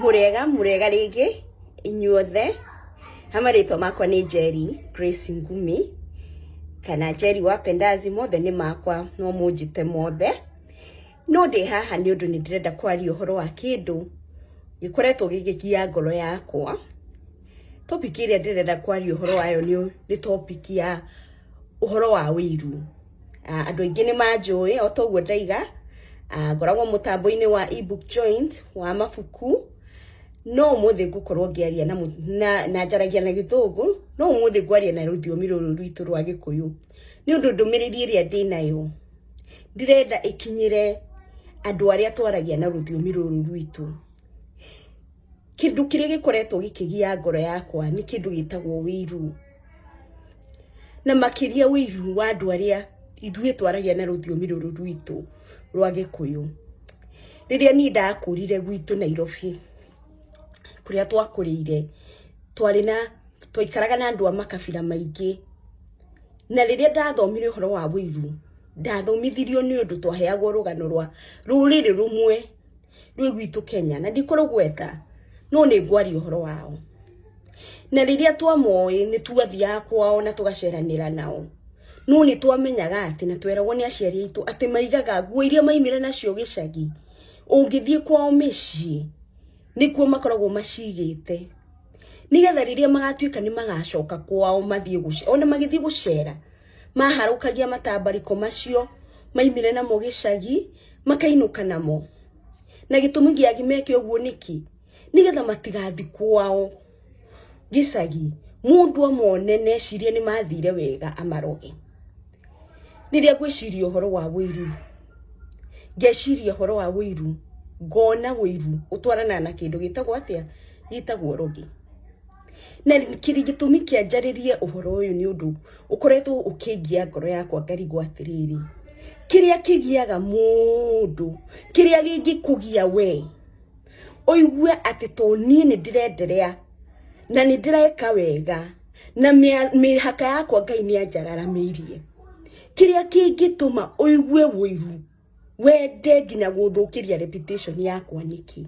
Mũrĩega mũrĩega rĩngĩ inyuothe, ha marĩtwa makwa nĩ Njeri Grace Ngumi kana Njeri wa Pendazi, mothe nĩ makwa no mũnjĩte mothe. No ndĩ haha nĩ ũndũ nĩ ndĩrenda kwaria ũhoro wa kĩndũ gĩkoretwo gĩgĩgia ngoro yakwa. Topic ĩrĩa ndĩrenda kwaria ũhoro wayo nĩ topic ya ũhoro wa ũiru. Andũ aingĩ nĩ manjũĩ o ta ũguo ndaiga, ngoragwo mũtambo-inĩ wa ebook joint wa mabuku, no ũmũthĩ ngũkorwo ngĩaria na, na, na njaragia na Gĩthũngũ, no ũmũthĩ ngwaria na rũthiomi rũrũ rwitũ rwa Gĩkũyũ, nĩ ũndũ ndũmĩrĩri ĩrĩa ndĩnayo ndĩrenda ĩkinyĩre andũ arĩa twaragia na rũthiomi rũrũ rwitũ. Kĩndũ kĩrĩa gĩkoretwo gĩkĩgia ngoro yakwa nĩ kĩndũ gĩtagwo wĩiru, na makĩria wĩiru wa andũ arĩa ithuĩ twaragia na rũthiomi rũrũ rwitũ rwa Gĩkũyũ. Rĩrĩa niĩ ndakũrire gwitũ Nairobi, kũrĩa twakũrĩire, twarĩ na twaikaraga na andũ a makabira maingĩ, na rĩrĩa ndathomire ũhoro wa wĩiru, ndathomithirio nĩ ũndũ twaheagwo rũgano rwa rũrĩrĩ rũmwe rwĩ gwitũ Kenya, na ndikũrũgweta no nĩ ngwaria ũhoro wao. Na rĩrĩa twamoĩ nĩ twathiaga kwao na tũgaceranĩra nao, no nĩ twamenyaga atĩ na tweragwo nĩ aciari aitũ atĩ maigaga nguo iria maimire nacio gĩcagi, ũngĩthiĩ kwao mĩciĩ nĩkuo makoragwo macigĩte, nĩgetha rĩrĩa magatuĩka nĩ magacoka kwao mathiĩ gũcera, ona magĩthiĩ gũcera maharũkagia matambarĩko macio maimire namo gĩcagi makainũka namo. Na gĩtũmi gĩa meke ũguo nĩkĩ? Nĩgetha matigathi kwao gĩcagi mũndũ amone na ecirie nĩ mathire wega amaroge. Rĩrĩa ngwĩciria ũhoro wa wĩiru, ngeciria ũhoro wa wĩiru, ngona wĩiru ũtwaranaga na kĩndũ gĩtagwo atĩa? Gĩtagwo ũrogi. Na kĩrĩ gĩtũmi kĩa njarĩrie ũhoro ũyũ nĩ ũndũ ũkoretwo ũkĩngia ngoro yakwa ngarigwo atĩrĩrĩ, kĩrĩa kĩgiaga mũndũ, kĩrĩa gĩngĩkũgia we, ũigue atĩ to niĩ nĩ ndĩrenderea na nĩ ndĩreka wega na mĩhaka yakwa Ngai nĩ anjararamĩirie. Kĩrĩa kĩngĩtũma ũigue ũiru wende nginya gũthũkĩria reputation yakwa nĩkĩ?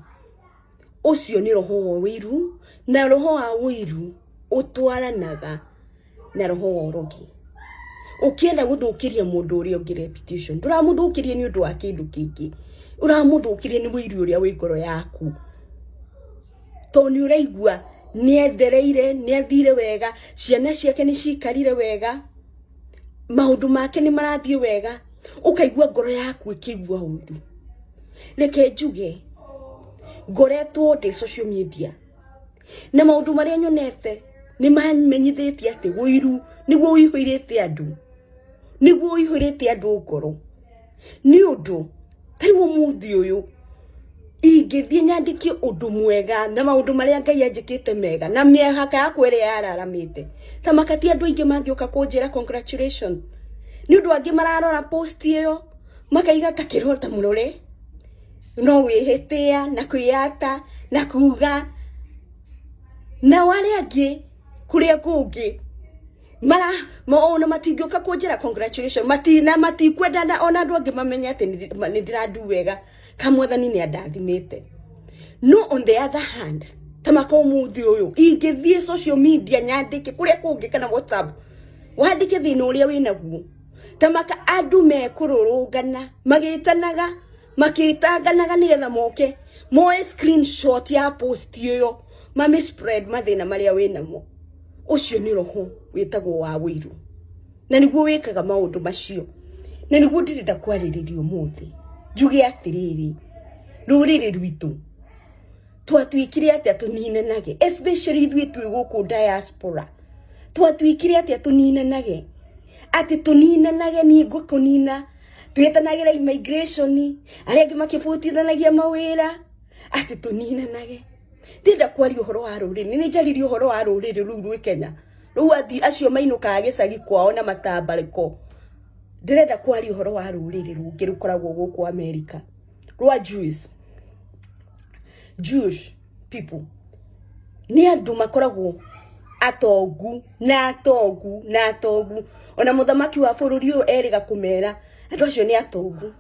Ũcio nĩ roho wa ũiru, na roho wa ũiru ũtwaranaga na roho wa ũrogi. Ũkĩenda gũthũkĩria mũndũ ũrĩa ũngĩ reputation, ndũramũthũkĩria nĩ ũndũ wa kĩndũ kĩngĩ, ũramũthũkĩria nĩ ũiru ũrĩa wĩ ngoro yaku, tondũ nĩ ũraigua nĩ endereire, nĩ athire wega, ciana ciake nĩ cikarire wega, maũndũ make nĩ marathiĩ wega, ũkaigua ngoro yaku ĩkĩigua ũru. Reke njuge, ngoretwo ndĩ social media na maũndũ marĩa nyonete nĩ mamenyithĩtie atĩ ũiru nĩguo ũihũirĩte andũ, nĩguo ũihũrĩte andũ ngoro. Nĩ ũndũ ta rĩu ũmũthĩ ũyũ ingĩthiĩ nyandĩke ũndũ mwega na maũndũ marĩa Ngai anjĩkĩte mega na mĩhaka yakwa ĩrĩa yararamĩte, ta makati andũ aingĩ mangĩũka kũnjĩra congratulation, nĩ ũndũ angĩ mararora post ĩyo makaiga ta kĩrora ta mũrore no wĩhĩtĩa na kwĩyata na kuga, nao arĩa angĩ kũrĩa kũngĩ mara ona matingĩũka kũnjĩra congratulation mati na matikwenda na ona andũ angĩ mamenye atĩ nĩ ndĩrandu wega ka mwathani nĩ andathimĩte. No on the other hand, ta maka ũmũthĩ ũyũ ingĩthiĩ social media nyandĩke kũrĩa kũngĩ kana WhatsApp wandĩke thĩna ũrĩa wĩnaguo, ta maka andũ mekũrũrũngana magĩtanaga makĩtanganaga nĩgetha moke moe screenshot ya post ĩyo mami spread mathĩna marĩa wĩnamo. Ũcio nĩ roho wĩtagwo wa ũiru, na nĩguo wĩkaga maũndũ macio, na nĩguo ndĩrenda kwarĩrĩria ũmũthĩ. Njuge atĩrĩrĩ, rũrĩrĩ rwitũ twatuĩkire atĩa tũninanage, especially ithuĩ twĩ gũkũ diaspora, twatuĩkire atĩa tũninanage, atĩ tũninanage niĩ ngũkũnina, twĩtanagĩra immigration, arĩa angĩ makĩbutithanagia mawĩra, atĩ tũninanage. Ndĩrenda kwaria ũhoro wa rũrĩrĩ, nĩ njaririe ũhoro wa rũrĩrĩ rũu rwĩ Kenya, rũu athi acio mainũkaga gĩcagi kwao na matambarĩko. Ndĩrenda kwaria ũhoro wa rũrĩrĩ rũngĩ rũkoragwo gũkũ America, rwa Jews. Jewish people nĩ andũ makoragwo atongu na atongu na atongu, ona mũthamaki wa bũrũri ũyũ erĩga kũmera andũ acio nĩ atongu,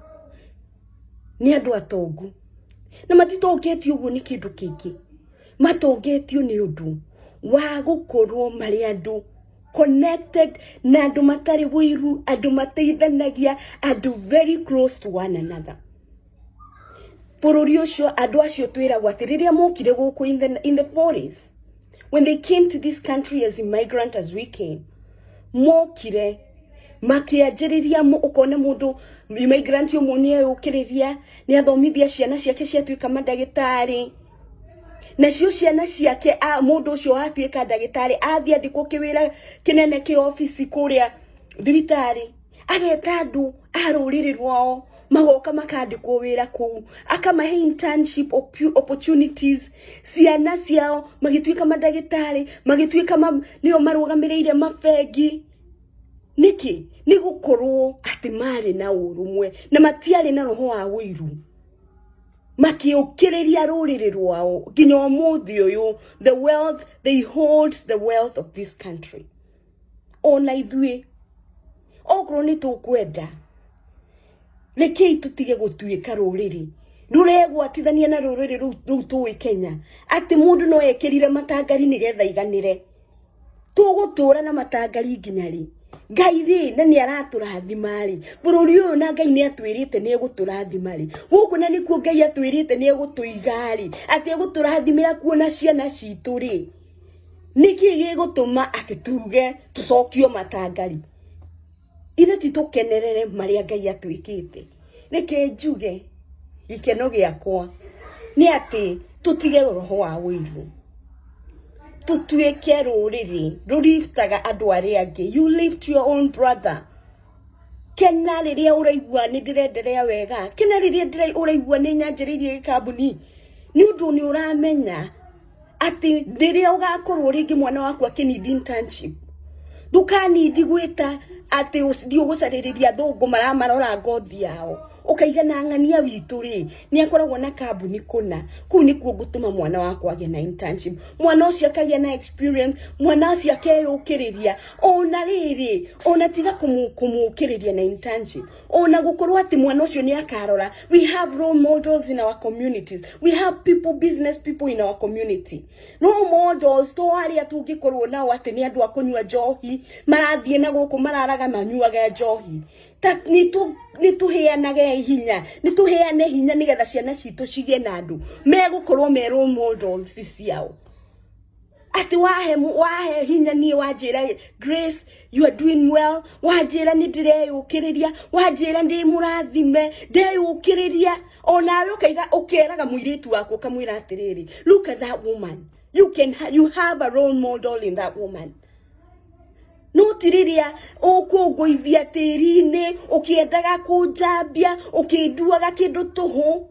nĩ andũ atongu. Na matitongetio ũguo nĩ kĩndũ kĩngĩ, matongetio nĩ ũndũ wa gũkorwo marĩ andũ connected na andũ matarĩ wũiru, andũ mateithanagia, andũ very close to one another. Bũrũri ũcio andũ acio twĩragwo atĩ rĩrĩa mokire gũkũ in the 40s, when they came to this country as immigrant as we came, mokire makĩanjĩrĩria ũkona mũndũ immigrant ũmwe nĩ eyũkĩrĩria, nĩ athomithia ciana ciake ciatuĩka mandagĩtarĩ, nacio ciana ciake mũndũ ũcio watuĩka ndagĩtarĩ athiĩ andĩkwo kĩwĩra kĩnene kĩa obici kũrĩa thibitarĩ, ageta andũ a rũrĩrĩ rwao magoka makandĩkwo wĩra kũu, akamahe internship opportunities. Ciana ciao magĩtuĩka mandagĩtarĩ, magĩtuĩka nĩo marũgamĩrĩire mabengi. Nĩkĩ? Nĩ gũkorwo atĩ marĩ na ũrũmwe na matiarĩ na roho wa ũiru, makĩũkĩrĩria rũrĩrĩ rwao nginya ũmũthĩ ũyũ. The wealth they hold, the wealth of this country. Ona ithuĩ okorwo nĩ tũkwenda, rekei tũtige gũtuĩka rũrĩrĩ rũregwatithania na rũrĩrĩ rũu tũĩ Kenya, atĩ mũndũ no ekĩrire matangari nĩgetha iganĩre. Tũgũtũra na matangari nginya rĩ? Ngai rĩ, na nĩ aratũrathima rĩ, bũrũri ũyũ, na Ngai nĩ atwĩrĩte nĩ egũtũrathima rĩ, gũkũ na nĩkuo Ngai atwĩrĩte nĩ egũtũiga rĩ, atĩ egũtũrathimĩra kuona ciana citũ rĩ, nĩkĩ gĩgũtũma atĩ tuge tũcokio matangari? Ithe ti tũkenerere marĩa Ngai atwĩkĩte. Reke njuge gĩkeno gĩakwa nĩ atĩ tũtige roho wa ũiru, tũtuĩke rũrĩrĩ rũriftaga andũ arĩa angĩ. You lift your own brother. Kena rĩrĩa ũraigua nĩ ndĩrenderea wega, kena rĩrĩa ũraigua nĩ nyanjĩrĩirie gĩkambuni, nĩ ũndũ nĩ ũramenya atĩ rĩrĩa ũgakorwo rĩngĩ mwana waku akĩnidi internship, ndũkanindi gwĩta atĩ ũthiĩ ũgũcarĩrĩria athũngũ maramarora ngothi yao, ũkaiga na ng'ania witũ rĩ nĩ akoragwo na kambuni kũna, kũu nĩkuo ngũtũma mwana wakwa agĩe na internship. Mwana ũcio akagĩa na experience, mwana ũcio akeyũkĩrĩria. Ona rĩrĩ, ona tiga kũmũkĩrĩria na internship, ona gũkorwo atĩ mwana ũcio nĩ akarora, we have role models in our communities, we have people, business people in our community. Role models to arĩa tũngĩkorwo nao atĩ nĩ andũ a kũnyua njohi, marathiĩ na gũkũ mararaga manyuaga njohi. Ta nĩ tũheanage hinya, nĩ tũheane hinya nĩgetha ciana citũ cigĩe na andũ megũkorwo me role models ciao, atĩ wahe hinya niĩ, wanjĩra, "Grace, you are doing well," wanjĩra nĩ ndĩreyũkĩrĩria, wanjĩra ndĩ mũrathime, ndeyũkĩrĩria, onawe ũkaiga ũkeraga mũirĩtu waku, ũkamwĩra atĩrĩrĩ, "Look at that woman, you have a role model in that woman." No ti rĩrĩa ũkũngũithia tĩri-inĩ, ũkĩendaga kũnjambia, ũkĩnduaga kĩndũ tũhũ.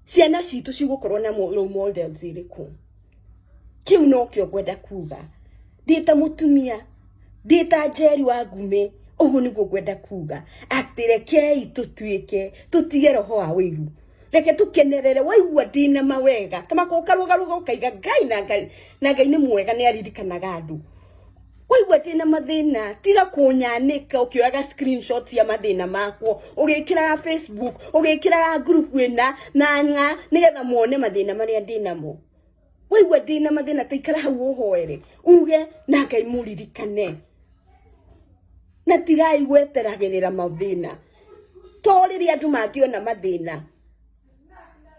Ciana citũ cigũkorwo na role models irĩkũ? Kĩu nokĩo ngwenda kuga ndĩ ta mũtumia, ndĩ ta Njeri wa Ngumĩ. Ũguo nĩguo ngwenda kuga, atĩ rekei tũtuĩke, tũtige roho wa wĩiru, reke tũkenerere. Waigua ndĩna mawega ta makwa, ũkarũgarũga ũkaiga Ngai na Ngai na Ngai nĩ mwega, nĩ aririkanaga andũ. Waigua ndĩna mathĩna, tiga kũnyanĩka ũkĩoyaga screenshot ya mathĩna makwo, ũgĩkĩraga Facebook, ũgĩkĩraga group ĩna na ng'a nĩgetha muone mathĩna marĩa ndĩnamo. Waigua ndĩna mathĩna, ta ikara hau ũhoere, uge na Ngai mũririkane, na tigai gweteragĩrĩra mathĩna, to rĩrĩa andũ mangĩona mathĩna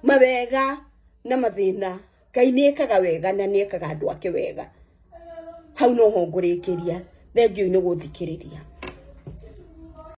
mawega na mathĩna. Ngai nĩ ekaga wega na nĩ ekaga andũ ake wega. Hau noho ngũrĩkĩria. Thengiũ nĩ gũthikĩrĩria.